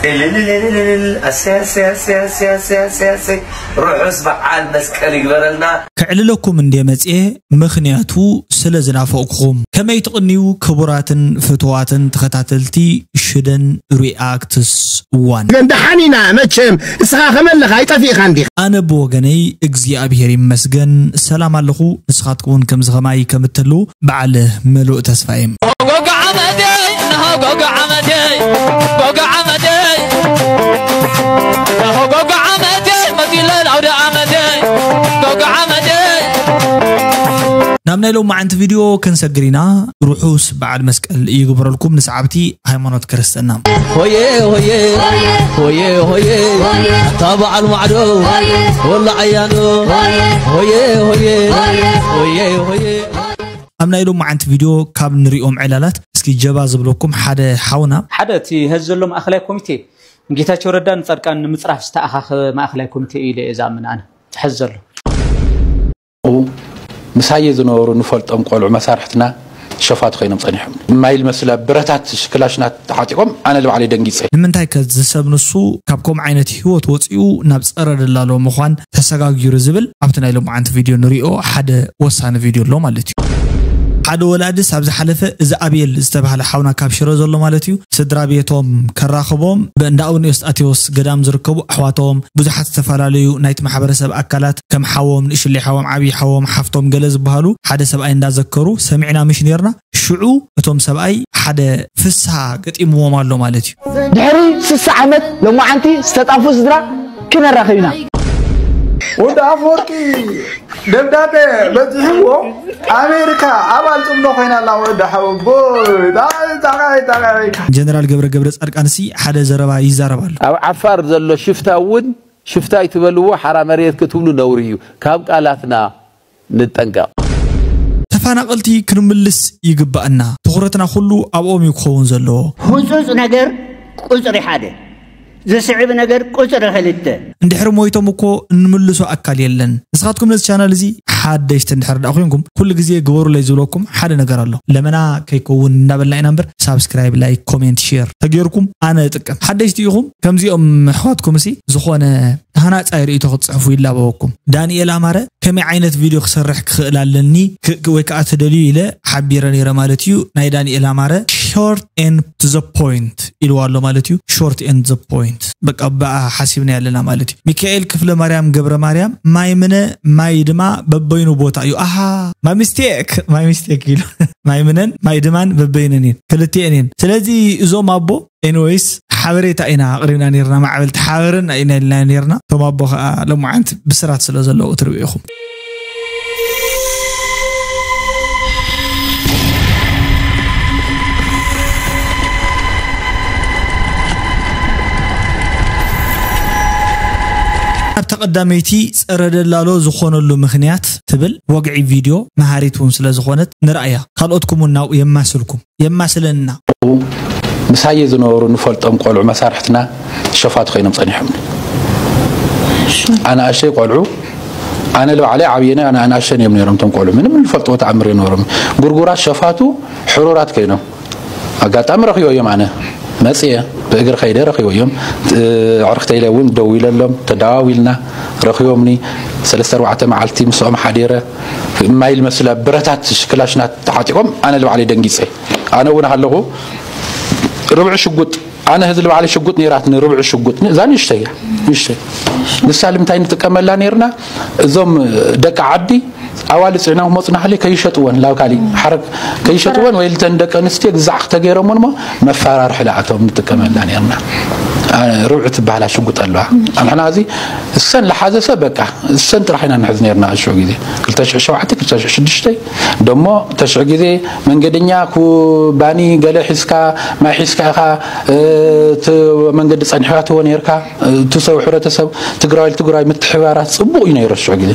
እልልልልልል፣ ኣሰይ፣ ኣሰይ፣ ኣሰይ፣ ኣሰይ፣ ኣሰይ፣ ኣሰይ፣ ኣሰይ። ርሑስ በዓል መስቀል ይግበረልና። ከዕልለኩም እንዴ መጽኤ፣ ምኽንያቱ ስለ ዝናፈቕኩም። ከመይ ትቕንዩ ክቡራትን ፍትዋትን ተኸታተልቲ ሽደን ሪኣክትስ ዋን። ግን ደሓን ኢና መቸም፣ እስኻ ከመለኻ ኣይጠፊእኻን ዲኻ? ኣነ ብወገነይ እግዚኣብሔር ይመስገን ሰላም ኣለኹ። ንስኻትኩም እውን ከምዚ ኸማይ ከም እትህልዉ በዓል ምሉእ ተስፋ እየ። ጎጎ ዓመተይ፣ እነሆ ጎጎ ዓመተይ፣ ጎጎ ዓመተይ፣ እነሆ ጎጎ ዓመተይ፣ መጺለ ኣውደ ዓመተይ፣ ጎጎ ዓመተይ። ናብ ናይ ሎማዓንቲ ቪድዮ ክንሰግር ኢና። ርሑስ በዓል መስቀል ይግበረልኩም ንሰዓብቲ ሃይማኖት ክርስትና። ሆየ ሆየ ሆየ ሆየ፣ ኣታ በዓል ማዕዶ ወላ ዓያኖ። ሆየ ሆየ ሆየ ሆየ። ኣብ ናይ ሎማዓንቲ ቪድዮ ካብ ንሪኦም ዕላላት እስኪ ጀባ ዝብለኩም ሓደ ሓውና። ሓደ እቲ ሕዚ ዘሎ ማእኸላይ ኮሚቴ ንጌታቸው ረዳ ንፃድቃን ንምፅራፍ ዝተኣኻኸበ ማእኸላይ ኮሚቴ እዩ ኢለ እየ ዝኣምን ኣነ። ሕዚ ዘሎ ምሳየ ዝነበሩ ንፈልጦም ቆልዑ መሳርሕትና ሸፋቱ ኮይኖም ጸኒሖም። ማይል መስላ ብረታት ክላሽናት ተዓጢቖም ኣነ ንባዕለይ ደንጊጸ። ንምንታይ ከ እዚ ሰብ ንሱ ካብ ከምኡ ዓይነት ህይወት ወጺኡ ናብ ጸረ ደላሎ ምዃን ተሰጋጊሩ ዝብል ኣብቲ ናይ ሎማዓንቲ ቪድዮ ንሪኦ ሓደ ወሳኒ ቪድዮ ኣሎ ማለት እዩ። ሓደ ወላድስ ኣብ ዝሓለፈ እዚ ኣቤል ዝተባህለ ሓውና ካብ ሽረ ዘሎ ማለት እዩ ስድራ ቤቶም ከራኽቦም ብእንዳ ኣቡነ ኤስጣቴዎስ ገዳም ዝርከቡ ኣሕዋቶም ብዙሓት ዝተፈላለዩ ናይቲ ማሕበረሰብ ኣካላት ከም ሓዎም ንእሽለይ ሓዎም ዓብዪ ሓዎም ሓፍቶም ገለ ዝበሃሉ ሓደ ሰብኣይ እንዳዘከሩ ሰሚዕና ምሽ ነርና። ሽዑ እቶም ሰብኣይ ሓደ ፍስሃ ገጢምዎም ኣሎ ማለት እዩ። ድሕሪ ስሳ ዓመት ሎማዓንቲ ዝተጣፉ ስድራ ክነራኽብ ኢና። ወዲ ኣፈወርቂ ደብዳቤ በፂሕዎ ኣሜሪካ ኣባል ፅምዶ ኮይና ኣላ። ወዲ ሓወቦይ ጣቃይ ጣቃይ ጀነራል ገብረ ገብረ ፃድቃንሲ ሓደ ዘረባ ይዛረብ ኣሎ። ኣብ ዓፋር ዘሎ ሽፍታ እውን ሽፍታ ኣይትበልዎ ሓራ መሬት ክትብሉ ነውሪ እዩ። ካብ ቃላትና ንጠንቀቕ። ተፋናቐልቲ ክንምልስ ይግባእና። ትኹረትና ኩሉ ኣብኦም እዩ ክኸውን ዘለዎ። ህፁፅ ነገር ቁፅሪ ሓደ፣ ዝስዕብ ነገር ቁፅሪ ክልተ። እንድሕር ሞይቶም እኮ እንምልሶ ኣካል የለን። ንስኻትኩም ነዚ ቻናል እዚ ሓደሽቲ እንድሕር ደኣ ኮይንኩም ኩሉ ግዜ ግበሩለይ ዝብለኩም ሓደ ነገር ኣሎ። ለመና ከይከውን እንዳበልና ኢና እምበር ሳብስክራይብ፣ ላይክ፣ ኮሜንት፣ ሼር ተጌርኩም ኣነ እጥቀም። ሓደሽቲ ኢኹም ከምዚኦም ኣሕዋትኩም ሲ ዝኾነ ሃናጻይ ርእይቶ ክትጽሕፉ ይላበወኩም። ዳንኤል ኣማረ ከመይ ዓይነት ቪድዮ ክሰርሕ ክኽእል ኣለኒ ክ- ክ- ወይ ከዓ ትደልዩ ኢለ ሓቢረ ነይረ ማለት እዩ። ናይ ዳንኤል ኣማረ short and to the point ኢልዋ ኣሎ ማለት እዩ። Short and the point በቃ ብኣ ሓሲብና ኣለና ማለት እዩ። ሚካኤል ክፍለ ማርያም ገብረ ማርያም ማይምነ ማይ ድማ በበይኑ ቦታ እዩ። ኣሃ my mistake my mistake ኢሉ ማይምነን ማይ ድማን በበይነን እየን ክልቲኤን እየን። ስለዚ እዞም ኣቦ ኤኒወይስ ሓበሬታ ኢና ኣቕሪብና ነርና ማዕበልቲ ሓበርና ኢና ኢልና ነርና። እቶም ኣቦ ከዓ ሎማዓንቲ ብስራት ስለ ዘለዉ ትርኡ ኢኹም። ኣብታ ቀዳመይቲ ፀረ ደላሎ ዝኾነሉ ምኽንያት ትብል ወግዒ ቪድዮ መሃሪት እውን ስለ ዝኾነት ንርኣያ። ካልኦትኩም እውን ናብኡ የማስልኩም የማስለና። ምሳየ ዝነበሩ ንፈልጦም ቆልዑ መሳርሕትና ሸፋቱ ኮይኖም ጸኒሖም። ኣናእሽተይ ቆልዑ ኣነ ልባዕለይ ዓብየነ ኣነ ኣናእሽተን እዮም ነይሮም እቶም ቆልዑ ምንም ንፈልጥዎ ተኣምር የነበሮም። ጉርጉራት ሸፋቱ ሕሩራት ኮይኖም ኣጋጣሚ ረኺቦ እዮም ኣነ መፅየ ብእግሪ ከይደ ረኺቦ እዮም። ኣዕርክተይ ኢለ እውን ደው ኢለሎም ተደዋዊልና ረኺቦምኒ ሰለስተ ኣርባዕተ መዓልቲ ምስኦም ሓዲረ ማይል መስላ ብረታት ክላሽናት ተዓጢቖም ኣነ ልባዕለይ ደንጊፀ ኣነ እውን ሃለኹ ርብዒ ሽጉጥ ኣነ ህዚ ልባዕለይ ሽጉጥ ነይራትኒ ርብዒ ሽጉጥ እዛ ንእሽተይ እያ ንእሽተይ ንሳ ልምንታይ ንጥቀመላ ነይርና እዞም ደቂ ዓዲ ኣዋልድ ፅዕና ክመፁ ናህለይ ከይሸጥወን ላብ ካሊእ ሓረግ ከይሸጥወን ወይ ልተን ደቂ ኣንስትዮ ግዛዕ ክተገይረሞን ሞ መፈራርሒ ላኣቶም ንጥቀመላ ነርና ርብዒ ትበሃላ ሽጉጥ ኣለዋ ኣንሕና እዚ እሰን ለሓዘ ሰብ በቃ እሰን ጥራሕ ኢና ንሕዝ ነርና እሾ ግዜ ክልተ ሽሕ ሸውዓተ ክልተ ሽሕ ሽዱሽተ ደሞ ተሽዕ ግዜ መንገደኛ ኩባኒ ገለ ሒዝካ ማይ ሒዝካ ኢኻ እቲ መንገዲ ጸኒሕካ ትዎ ነርካ እቲ ሰብ ሕብረተሰብ ትግራዋይ ትግራዋይ ምትሕባራት ጽቡቕ እዩ ነይሩ ሽዑ ግዜ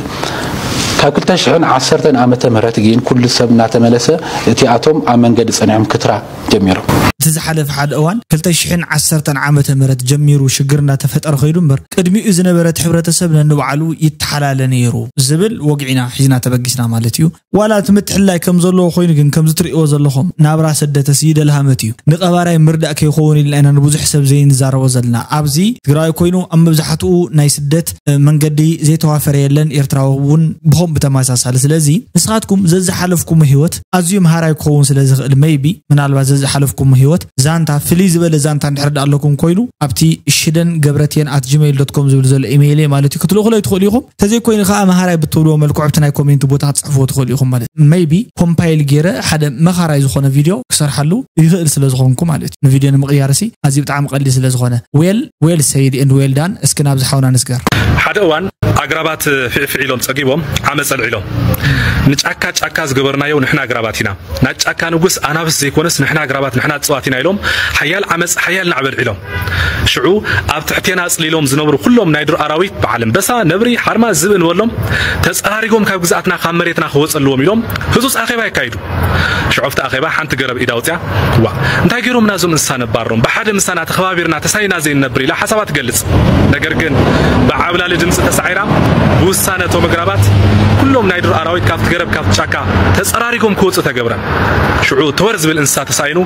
ካብ ክልተ ሽሕን ዓሰርተን ዓመተ ምህረት ግን ኩሉ ሰብ እናተመለሰ እቲኣቶም ኣብ መንገዲ ጸኒሖም ክትራ ጀሚሮም። እቲ ዝሓለፈ ሓደ እዋን ክልተ ሽሕን ዓሰርተን ዓመተ ምህረት ጀሚሩ ሽግር እናተፈጠረ ከይዱ እምበር፣ ቅድሚኡ ዝነበረ እቲ ሕብረተሰብ ነንባዕሉ ይተሓላለ ነይሩ ዝብል ወግዒ ኢና ሒዝና ተበጊስና ማለት እዩ። ዋላ እቲ ምትሕልላይ ከም ዘለዎ ኮይኑ፣ ግን ከምዚ ትርእይዎ ዘለኹም ናብራ ስደትስ ይደልሃመት እዩ። ንቐባራይ ምርዳእ ከይኸውን ኢልና ኢና ንብዙሕ ሰብ ዘይንዛረቦ ዘለና። ኣብዚ ትግራዊ ኮይኑ ኣብ መብዛሕትኡ ናይ ስደት መንገዲ ዘይተዋፈረ የለን። ኤርትራዊ እውን ብኸም ብተመሳሳሊ። ስለዚ ንስኻትኩም ዘዝሓለፍኩሞ ህይወት ኣዝዩ መሃራይ ክኸውን ስለ ዝኽእል፣ maybe ምናልባት ዘዝሓለፍኩሞ ህይወት ዛንታ፣ ፍልይ ዝበለ ዛንታ እንድሕር ደኣ ኣለኩም ኮይኑ፣ ኣብቲ ሽደን ገብረትየን at gmail dot com ዝብል ዘሎ ኢሜይል ማለት እዩ፣ ክትልእኹለይ ትኽእሉ ኢኹም። ተዘይኮይኑ ከዓ መሃራይ ብትብልዎ መልክዑ ኣብቲ ናይ ኮሜንት ቦታ ክትፅሕፍዎ ትኽእሉ ኢኹም ማለት እዩ። Maybe ኮምፓይል ገይረ ሓደ መኻራይ ዝኾነ ቪድዮ ክሰርሓሉ ይኽእል ስለ ዝኾንኩ ማለት እዩ። ንቪድዮ ንምቕያር ሲ ኣዝዩ ብጣዕሚ ቀሊል ስለ ዝኾነ። Well, well said and well done። እስኪ ናብዚ ሓውና ንስገር። ሓደ እዋን ኣግራባት ፊዕፊዕ ኢሎም ጸጊቦም ዓመፅ ኣልዒሎም፣ ንጫካ ጫካ ዝገበርናዮ ንሕና ኣግራባት ኢና፣ ናይ ጫካ ንጉስ ኣናብስ ዘይኮነስ ንሕና ኣግራባት ንሕና እፅዋት ኢና ኢሎም ሓያል ዓመፅ ሓያል ናዕቢ ኣልዒሎም። ሽዑ ኣብ ትሕቴና ኣፅሊሎም ዝነብሩ ኩሎም ናይ ዱር ኣራዊት፣ በዓል ኣንበሳ፣ ነብሪ፣ ሓርማዝ፣ ዝብኢ ንበሎም፣ ተፀራሪጎም ካብ ግዝኣትና ካብ መሬትና ክወፀልዎም ኢሎም ህፁፅ ኣኼባ የካይዱ። ሽዑ ኣብቲ ኣኼባ ሓንቲ ገረብ ኢዳ ኣውፅያ፣ ዋ፣ እንታይ ገይሮምና እዞም እንስሳ ነባሮም? ብሓደ ምሳና ተኸባቢርና ተሳኒና ዘይንነብር ኢላ ሓሳባ ትገልጽ። ነገር ግን ብዓብላሊ ድምፂ ተሳዒራ፣ ብውሳነ እቶም ኣግራባት ኩሎም ናይ ዱር ኣራዊት ካብቲ ገረብ ካብቲ ጫካ ተፀራሪጎም ክወፁ ተገብረ። ሽዑ ተወር ዝብል እንስሳ ተሳኢኑ፣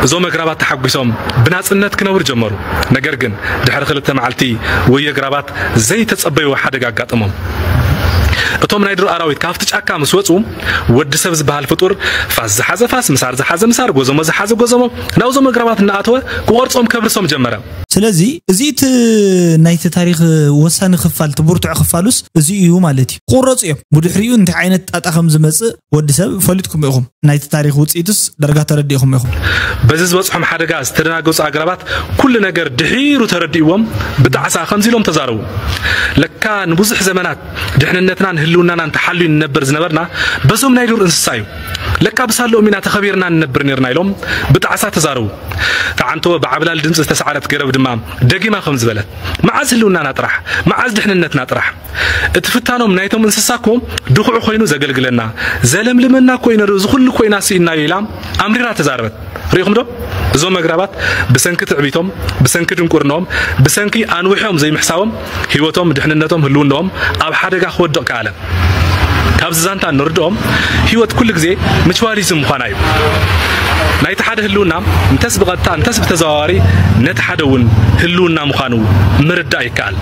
እዞም ኣግራባት ተሓጒሶም ብናፅነት ክነብሩ ጀመሩ። ነገር ግን ድሕሪ ክልተ መዓልቲ ወይ ኣግራባት ዘይተጸበይዎ ሓደጋ ኣጋጠሞም። እቶም ናይ ዱር ኣራዊት ካብቲ ጫካ ምስ ወጹ፣ ወዲ ሰብ ዝበሃል ፍጡር ፋስ ዝሓዘ ፋስ፣ ምሳር ዝሓዘ ምሳር፣ ጎዘሞ ዝሓዘ ጎዘሞ ናብዞም ኣግራባት እናኣተወ ክቖርጾም ከብርሶም ጀመረ። ስለዚ እዚ እቲ ናይቲ ታሪኽ ወሳኒ ክፋል፣ እቲ ብርቱዕ ክፋሉስ እዚ እዩ ማለት እዩ። ክቑረጹ እዮም። ብድሕሪኡ እንታይ ዓይነት ጣጣ ከም ዝመጽእ ወዲ ሰብ ፈሊጥኩም ኢኹም። ናይቲ ታሪኽ ውጽኢትስ ዳርጋ ተረዲእኹም ኢኹም። በዚ ዝበጽሖም ሓደጋ ዝተደናገጹ ኣግራባት ኩሉ ነገር ድሒሩ ተረዲእዎም ብጣዕሳ ከምዚ ኢሎም ተዛረቡ። ለካ ንብዙሕ ዘመናት ድሕንነትናን ህልውናናን ተሓልዩ ንነብር ዝነበርና በዞም ናይ ዱር እንስሳ እዩ። ለካ ብሳለኦም ኢና ተኸቢርና ንነብር ነርና ኢሎም ብጣዕሳ ተዛረቡ። ተዓንቶ ብዓብላል ድምፂ ዝተሰዓረት ገረብ ድማ ደጊማ ከም ዝበለት፣ መዓዝ ህልውናና ጥራሕ፣ መዓዝ ድሕንነትና ጥራሕ? እቲ ፍታኖም ናይቶም እንስሳ እኮ ድኹዒ ኮይኑ ዘገልግለና፣ ዘለምልመና እኮ እዩ ነሩ፣ እዚ ኩሉ እኮ ኢና ስኢናዮ ኢላ ኣምሪራ ተዛረበት። ርኢኹም ዶ? እዞም ኣግራባት ብሰንኪ ትዕቢቶም፣ ብሰንኪ ድንቁርናኦም፣ ብሰንኪ ኣንዊሖም ዘይምሕሳቦም ህይወቶም፣ ድሕንነቶም፣ ህልውናኦም ኣብ ሓደጋ ክወድቕ ከኣለ። ካብዚ ዛንታ እንርድኦም ህይወት ኩሉ ግዜ ምችዋሊዝም ምዃና እዩ። ናይቲ ሓደ ህልውና እንተስ ብቐጥታ እንተስ ብተዘዋዋሪ ነቲ ሓደ እውን ህልውና ምዃኑ ምርዳእ ይከኣል።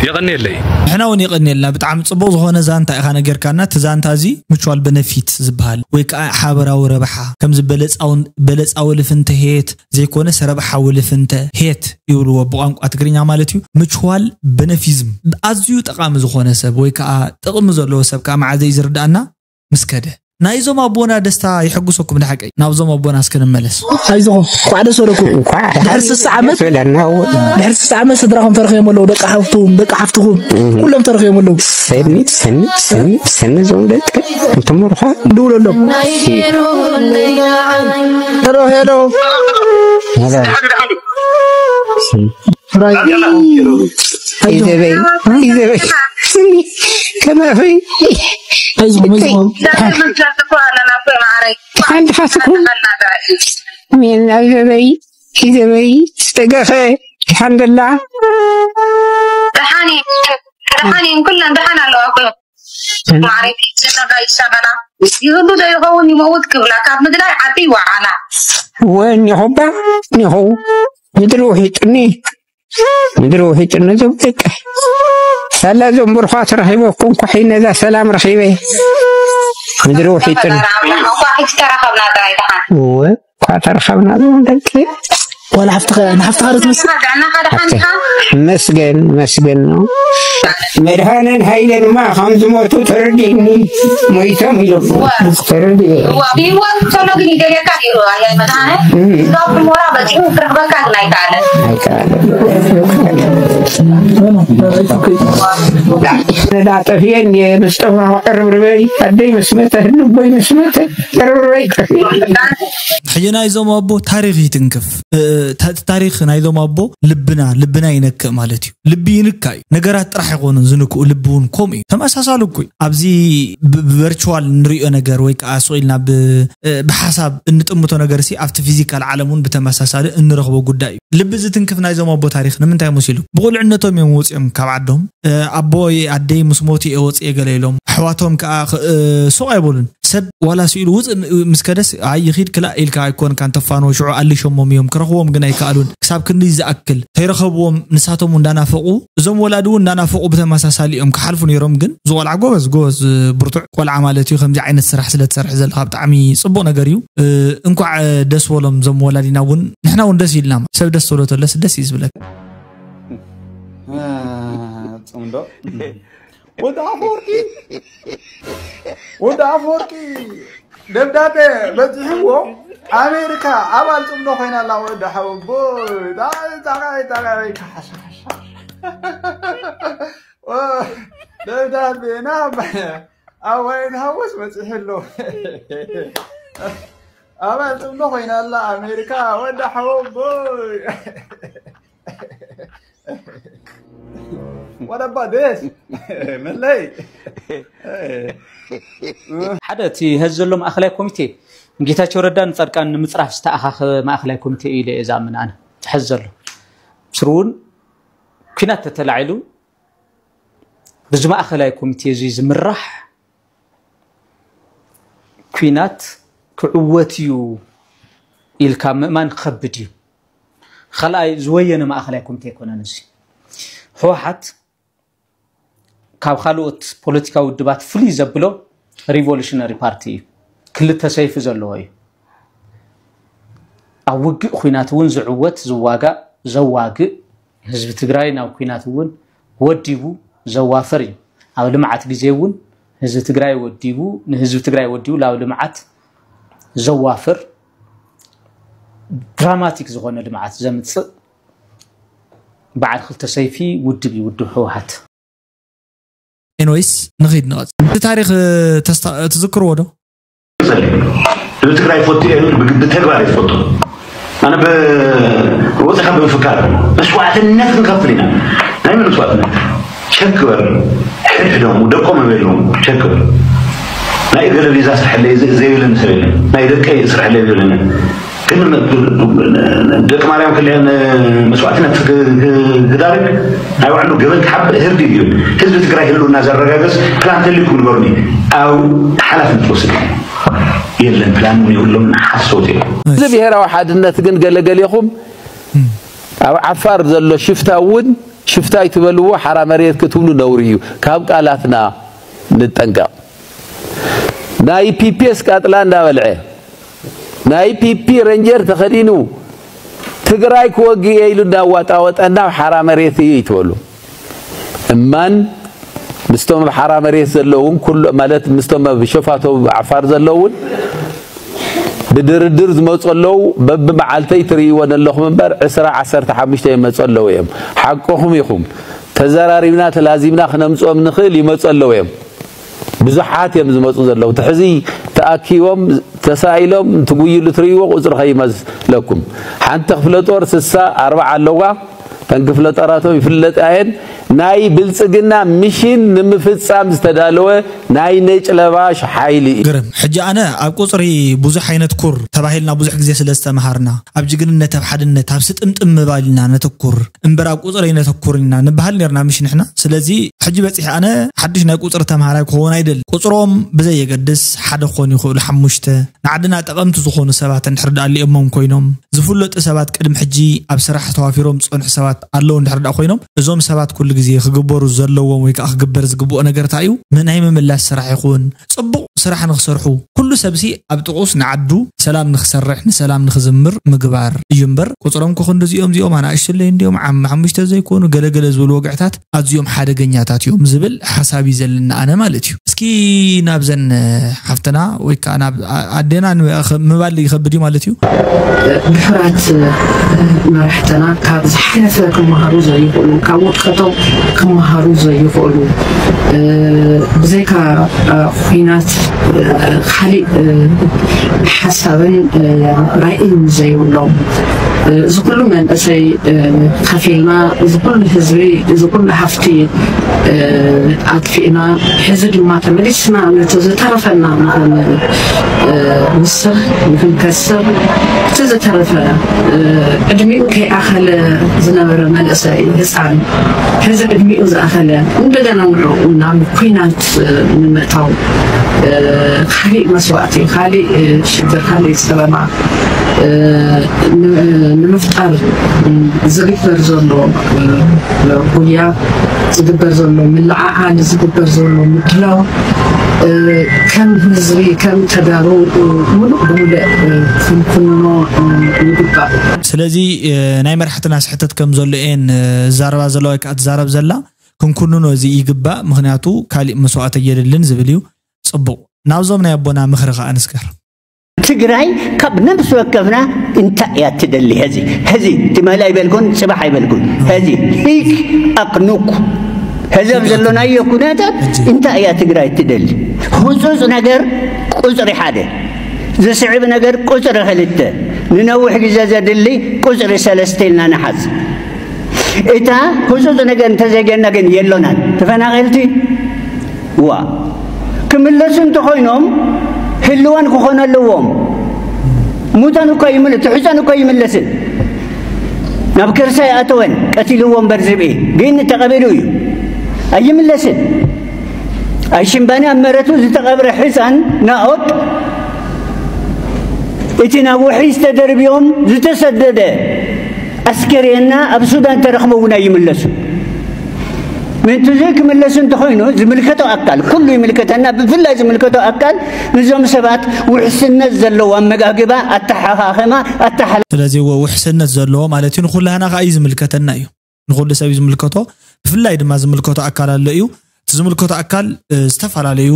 የቐንየለይ። ንሕና እውን የቐንየልና። ብጣዕሚ ጽቡቕ ዝኾነ ዛንታ ኢኻ ነጌርካና። እቲ ዛንታ እዚ ሙቹዋል በነፊት ዝበሃል ወይ ከዓ ሓበራዊ ረብሓ፣ ከምዚ በለጻውን-፣ በለጻዊ ልፍንተ ሄት ዘይኮነስ ረብሓዊ ልፍንተ ሄት ይብልዎ ብቋንቋ ትግርኛ ማለት እዩ። ሙቹዋል በነፊዝም ኣዝዩ ጠቓሚ ዝኾነ ሰብ ወይ ከዓ ጥቕሚ ዘለዎ ሰብ ከዓ መዓዘ እዩ ዝርዳእና? ምስ ከደ። ናይዞም ኣቦና ደስታ ይሕጉሰኩም ንሓቀይ። ናብዞም ኣቦና እስከ ንመለስ። ኣይዞኹም፣ እንኳዕ ደስ በለኩም። እንኳዕ ድሕሪ ስሳ ዓመት፣ ደስ በለና። ድሕሪ ስሳ ዓመት ስድራኹም ተረኺቦም ኣለዉ። ደቂ ሓፍትኹም፣ ደቂ ሓፍትኹም፣ ኩሎም ተረኺቦም ኣለዉ። ሰኒ፣ ሰኒ፣ ሰኒ፣ ሰኒ ዞም ደቂ፣ እንተመርሖ። ድውለሎም። ሄሎ፣ ሄሎ። ሄሎ። ራይ። ኢዘበይ፣ ኢዘበይ። ከማኺ። ኣይዞኹም፣ ኣይዞኹም። ሓንቲ ፋስኩም። ሜና ኢዘበይ፣ ኢዘበይ። ዝተገፈ። ኣልሓምዱላ። ደሓን እዩ። ደሓን እዩ። ኩለን ደሓን ኣለዋ እኮ። ማዕረይ ጀነጋ ይሻበላ። ይህሉ ዶ ይኸውን ይመውት ክብላ ካብ ምድላይ ዓዲ ይወዓላ። ወኒኹባ፣ ኒኹ። ምድሪ ውሒጥኒ። ምድሪ ውሒጥኒ ዞም ደቂ። ሳላ ዞም ብርኳት ረኺበኩም ኳሒ ነዛ ሰላም ረኺበ። ምድሪ ውሒጥኒ። እንኳ ሕጂ ተራኸብና ጥራይ ደሓን። እወ፣ እኳ ተራኸብና ዞም ደቂ። ዋላ ሓፍትኻ፣ ንሓፍትኻ ዶ ትመስል? ጥዕናኻ ደሓን ኢኻ? መስገን፣ መስገን ነው። መድሃንን ሃይለንማ ከም ዝሞቱ ተረዲእኒ። ሞይቶም ኢሎም። እዋ። ተረዲኤ። እዋ፣ ብህይወት ከሎ ግን ይደልየካ ነይሩ፣ ኣያይ መድሃነ። እም። ካብ ሞራ በፂሑ ክረኽበካ ግን ኣይከኣለን። ኣይከኣለን። ነዳ ጠፍኤን የምስጠፋ ቅርብርበይ፣ ኣደይ መስመተ፣ ህልቦይ መስመተ፣ ቅርብርበይ ጠፍኤ። ሕጂ ናይዞም ኣቦ ታሪኽ ይትንክፍ። እ፣ እቲ ታሪኽ ናይዞም ኣቦ ልብና ልብና ይነክእ ማለት እዩ። ልቢ ይንካ እዩ። ነገራት ጥራሕ ኣይኮኑን ዝንክኡ፣ ልቢ እውን ከምኡ እዩ። ተመሳሳሉ እኮ እዩ። ኣብዚ ብቨርቹዋል ንሪኦ ነገር ወይ ከዓ ስቕ ኢልና ብሓሳብ እንጥምቶ ነገር ሲ ኣብቲ ፊዚካል ዓለም እውን ብተመሳሳሊ እንረኽቦ ጉዳይ እዩ። ልቢ ዝትንክፍ ናይዞም ኣቦ ታሪኽ ንምንታይ መሲሉ? ብቑልዕነቶም እዮም ወፂኦም ካብ ዓዶም። ኣቦይ ኣደይ ምስ ሞቱ እየ ወፅየ ገለ ኢሎም። ኣሕዋቶም ከዓ ሱቕ ኣይበሉን። ሰብ ዋላ ስኢሉ ውፅእ ምስ ከደስ ኣይ ይኺድ ክላእ ኢልካ ኣይኮንካን ተፋኖ ሽዑ ኣሊሾሞም እዮም ክረኽቦም ግን ኣይከኣሉን። ክሳብ ክንዲ ዝኣክል ተይረኸብዎም ንሳቶም እንዳናፈቑ እዞም ወላዲ እውን እንዳናፈቑ ብተመሳሳሊ እዮም ክሓልፉ ነይሮም። ግን ዝቆልዓ ጎበዝ ጎበዝ ብርቱዕ ቆልዓ ማለት እዩ። ከምዚ ዓይነት ስራሕ ስለ ትሰርሕ ዘለካ ብጣዕሚ ፅቡቕ ነገር እዩ። እንኳዕ ደስ በሎም ዞም ወላዲና እውን ንሕና እውን ደስ ኢልና። ሰብ ደስ ተብሎ ተለስ ደስ እዩ ዝብለካ። ፅምዶ ወዲ ኣፈወርቂ ወዲ ኣፈወርቂ ደብዳቤ በፂሕዎ ኣሜሪካ ኣባል ፅምዶ ኮይና ኣላ። ወዲ ሓወቦ ጣቃይ ጣቃይ ካሓሻሓሻ ደብዳቤ ናብ ኣብ ዋይት ሃውስ በፂሑ ኣሎ። ኣባል ፅምዶ ኮይና ኣላ ኣሜሪካ። ወዲ ሓወቦ ወደባ ደስ መለይ ሓደ እቲ ሀዚ ዘሎ ማእኸላይ ኮሚቴ ጌታቸው ረዳ ንፃድቃን ንምፅራፍ ዝተኣኻኸበ ማእኸላይ ኮሚቴ እዩ ኢለ እየ ዝኣምን። ኣነ እቲ ሐዚ ዘሎ ስሩ እውን ኲናት ተተላዒሉ ብዚ ማእኸላይ ኮሚቴ እዚ ዝምራሕ ኲናት ክዕወት እዩ ኢልካ ምእማን ክኸብድ እዩ። ካልኣይ ዝወየነ ማእኸላይ ኮሚቴ ኣይኮነን። እዚ ህወሓት ካብ ካልኦት ፖለቲካዊ ውድባት ፍሉይ ዘብሎ ሪቮሉሽነሪ ፓርቲ እዩ። ክልተ ሰይፊ ዘለዎ እዩ። ኣብ ውግእ ኲናት እውን ዝዕወት ዝዋጋእ ዘዋግእ ህዝቢ ትግራይ ናብ ኲናት እውን ወዲቡ ዘዋፍር እዩ። ኣብ ልምዓት ግዜ እውን ህዝቢ ትግራይ ወዲቡ ንህዝቢ ትግራይ ወዲቡ ናብ ልምዓት ዘዋፍር ድራማቲክ ዝኾነ ልምዓት ዘምፅእ በዓል ክልተ ሰይፊ ውድብ እዩ ውድብ ህወሓት። ኤንወይስ ንኺድ ንቐፅ እቲ ታሪክ ተስታ- ትዝክርዎ ዶ? ህዝቢ ትግራይ ይፈቱ እየ ብተግባር ይፈቱ ኣነ ወፅኻ ብምፍካር መስዋዕትነት ክንከፍል ኢና ናይ ምን መስዋዕትነት ቸክ በል ሕድሕዶም ደቆም በሎም ቸክ በል ናይ ገለ ቪዛ ስርሐለይ ዘይብለኒ ሰብ የለን ናይ ደቀይ ስርሐለይ ዘይብለኒ ግን ደቂ ማርያም ክልያን መስዋዕትነት ክዳርግ ናይ ባዕሉ ገበን ክሓብእ ህርዲ እዩ ህዝቢ ትግራይ ህልውና ዘረጋግፅ ፕላን ተልይኩም ንገሩኒ ኣብ ሓላፍነት ወስድ የለን ፕላን እውን የብሎም ሓሰውት እዮም እዚ ብሔራዊ ሓድነት ግን ገለገሌኹም ኣብ ዓፋር ዘሎ ሽፍታ እውን ሽፍታ ይትበልዎ ሓራ መሬት ክትብሉ ነውሪ እዩ ካብ ቃላትና ንጠንቀቕ ናይ ፒፒስ ቃጥላ እንዳበልዐ ናይ ፒፒ ረንጀር ተኸዲኑ ትግራይ ክወግእ እየ ኢሉ እንዳዋጣወጠና ሓራ መሬት እዩ ይትበሉ እማን ምስቶም ኣብ ሓራ መሬት ዘለውን ኩሎ ማለት ምስቶም ኣብ ሸፋቶ ዓፋር ዘለውን ብድርድር ዝመፁ ኣለዉ በብመዓልተይ ትርእይዎ ዘለኹም እምበር ዕስራ ዓሰርተ ሓሙሽተ ይመፁ ኣለዉ እዮም ሓቅኹም ኢኹም ተዘራሪብና ተላዚብና ክነምፅኦም ንኽእል ይመፁ ኣለዉ እዮም ብዙሓት እዮም ዝመፁ ዘለዉ ትሕዚ ተኣኪቦም ተሳኢሎም እንትጉይሉ ትርእይዎ ቁፅሪ ከይመስለኩም ሓንቲ ክፍለ ጦር ስሳ ኣርባዓ ኣለዋ እተን ክፍለ ጦራቶም ይፍለጣ እየን ናይ ብልፅግና ሚሽን ንምፍፃም ዝተዳለወ ናይ ነጭለባሽ ሓይሊ እዩ። ግርም ሕጂ ኣነ ኣብ ቁፅሪ ብዙሕ ኣይነትኩር ተባሂልና ብዙሕ ግዜ ስለ ዝተምሃርና ኣብ ጅግንነት ኣብ ሓድነት ኣብ ስጥምጥም ምባል ኢና ነተኩር እምበር ኣብ ቁፅሪ ኣይነተኩርን ኢና ንበሃል ነርና ምሽ ንሕና ስለዚ ሕጂ በፂሐ ኣነ ሓድሽ ናይ ቁፅሪ ተምሃራይ ክኸውን ኣይደልን ቁፅሮም ብዘየገድስ ሓደ ክኾኑ ይኽእሉ ሓሙሽተ ንዓድና ጠቐምቲ ዝኾኑ ሰባት እንድሕር ደኣ ኣሊኦሞም ኮይኖም ዝፍለጡ ሰባት ቅድሚ ሕጂ ኣብ ስራሕ ተዋፊሮም ዝፀንሑ ሰባት ኣለዉ እንድሕር ደኣ ኮይኖም እዞም ሰባት ኩሉ ግዜ ክግበሩ ዘለዎም ወይ ከዓ ክግበር ዝግብኦ ነገር እንታይ እዩ ናይ ምምላስ ስራሕ ይኹን ፅቡቕ ስራሕ ንክሰርሑ ኩሉ ሰብሲ ኣብ ጥቑስ ንዓዱ ሰላም ንክሰርሕ ንሰላም ንክዝምር ምግባር እዩ እምበር ቁፅሮም ክኽንዲ እዚኦም እዚኦም ኣናእሽተለይ እንዲኦም ዓሚ ሓሙሽተ ዘይኮኑ ገለገለ ዝብሉ ወግዕታት ኣዝዮም ሓደገኛታት እዮም ዝብል ሓሳብ እዩ ዘለና ኣነ ማለት እዩ እስኪ ናብዘን ሓፍትና ወይ ከዓ ናብ ኣዴና ምባል ይኸብድ እዩ ማለት እዩ ብሕራት መራሕተና ካብ ዝሓለፈ ክመሃሩ ዘይኽእሉ፣ ካብ ውድቀቶም ክመሃሩ ዘይኽእሉ፣ ብዘይካ ኩናት ካልእ ሓሳብን ራእይን ዘይብሎም፣ እዚ ኩሉ መንእሰይ ከፊልና፣ እዚ ኩሉ ህዝቢ፣ እዚ ኩሉ ሃፍቲ ኣጥፊእና፣ ሕዚ ድማ ተመሊስና ነቲ ዝተረፈና ንኽንውስኽ፣ ንኽንከስር፣ እቲ ዝተረፈ ዕድሚኡ ከይኣኸለ ዝነበረ መንእሰይ ህፃን፣ ሕዚ ዕድሚኡ ዝኣኸለ፣ እንደገና ንዕኡ ናብ ኩናት ንምእታው፣ ካልእ መስዋእቲ፣ ካልእ ሽግር፣ ካልእ ፀበባ ንምፍጣር ዝግበር ዘሎ ጉያ፣ ዝግበር ዘሎ ምልዕዓል፣ ዝግበር ዘሎ ምድላው፣ ከም ህዝቢ፣ ከም ተጋሩ፣ ሙሉእ ብሙሉእ ክንኩንኖ ይግባእ። ስለዚ ናይ መራሕትና ስሕተት ከም ዘሎ እየን ዝዛረባ ዘለዋ ወይ ከዓ ትዛረብ ዘላ። ክንኩንኖ እዚ ይግባእ፣ ምክንያቱ ካሊእ መስዋእቲ የድልን ዝብል እዩ። ፅቡቅ፣ ናብዞም ናይ ኣቦና ምክሪ ከዓ ንስገር። ትግራይ ካብ ነብሲ ወከፍና እንታይ እያ ትደሊ? ሕዚ ሕዚ ትማሊ ኣይበልኩን፣ ፅባሕ ኣይበልኩን። ሕዚ ሂክ ኣክኑክ ሕዚ ኣብ ዘሎናዮ ኩነታት እንታይ እያ ትግራይ ትደሊ? ህፁፅ ነገር ቁፅሪ ሓደ፣ ዝስዕብ ነገር ቁፅሪ ክልተ፣ ንነዊሕ ግዜ ዘድሊ ቁፅሪ ሰለስተ ኢልና ንሓዝ። እታ ህፁፅ ነገር እንተዘይገና ግን የሎናን። ተፈናቐልቲ ዋ ክምለሱ እንተኾይኖም ህልዋን ክኾኑ ኣለዎም። ሙታን እኮ ይምል ትሕፀን እኮ ይምለስን ናብ ከርሳ ይኣተወን ቀቲልዎ እምበር ዝብኢ ግን ተቐቢሉ እዩ ኣይምለስን። ኣይሽምባኒ ኣብ መረቱ ዝተቐብረ ሕፃን ናኦድ እቲ ናብ ውሒ ዝተደርብዮም ዝተሰደደ ኣስከሬና ኣብ ሱዳን ተረኽቦ እውን ኣይምለሱ። ምእንቲ እዚ ክምለሱ እንተኾይኑ ዝምልከቶ ኣካል ኩሉ ይምልከተና፣ ብፍላይ ዝምልከቶ ኣካል ንዞም ሰባት ውሕስነት ዘለዎ ኣመጋግባ፣ ኣተሓኻኸማ፣ ኣተሓላ ስለዚ እዎ ውሕስነት ዘለዎ ማለት እዩ። ንኩላህና ከዓ እዩ ዝምልከተና እዩ። ንኩሉ ሰብ እዩ ዝምልከቶ። ብፍላይ ድማ ዝምልከቶ ኣካል ኣሎ እዩ። እቲ ዝምልከቶ ኣካል ዝተፈላለዩ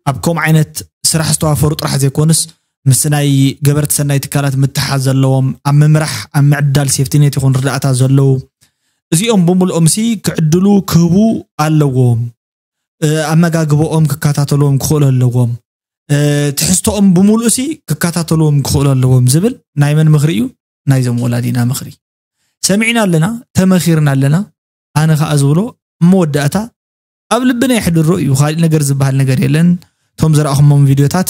ኣብ ከምኡ ዓይነት ስራሕ ዝተዋፈሩ ጥራሕ ዘይኮኑስ ምስ ናይ ገበርቲ ሰናይ ትካላት ምትሓዝ ዘለዎም፣ ኣብ ምምራሕ ኣብ ምዕዳል ሴፍቲኔት ይኹን ርዳእታ ዘለዉ እዚኦም ብምልኦም ሲ ክዕድሉ ክህቡ ኣለዎም። ኣመጋግበኦም ክከታተልዎም ክኽእሉ ኣለዎም። ትሕዝቶኦም ብምሉእ ሲ ክከታተልዎም ክኽእሉ ኣለዎም ዝብል ናይ መን ምኽሪ እዩ? ናይዞም ወላዲና ምኽሪ ሰሚዕና ኣለና፣ ተመኺርና ኣለና። ኣነ ከዓ ዝብሎ ኣብ መወዳእታ ኣብ ልብና የሕድሮ እዩ። ካሊእ ነገር ዝበሃል ነገር የለን። እቶም ዝረኣኹሞም ቪድዮታት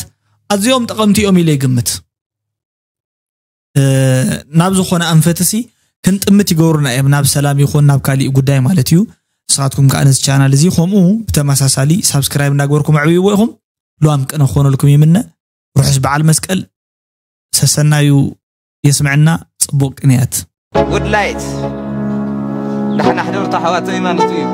ኣዝዮም ጠቐምቲ እዮም ኢለ ይግምት። ናብ ዝኾነ ኣንፈትሲ ክንጥምት ይገብሩና እዮም፣ ናብ ሰላም ይኹን ናብ ካሊእ ጉዳይ ማለት እዩ። ንስኻትኩም ከዓ ነዚ ቻናል እዚ ከምኡ ብተመሳሳሊ ሳብስክራይብ እናገበርኩም ኣዕብይዎ ኢኹም። ሉዋም ቅነ ክኾነልኩም ይምነ። ርሑስ በዓል መስቀል። ሰሰናዩ የስምዐና። ፅቡቅ ቅንያት። ጉድ ላይት ዳሕና ሕደርቱ ኣሕዋተይ ማለት እዩ።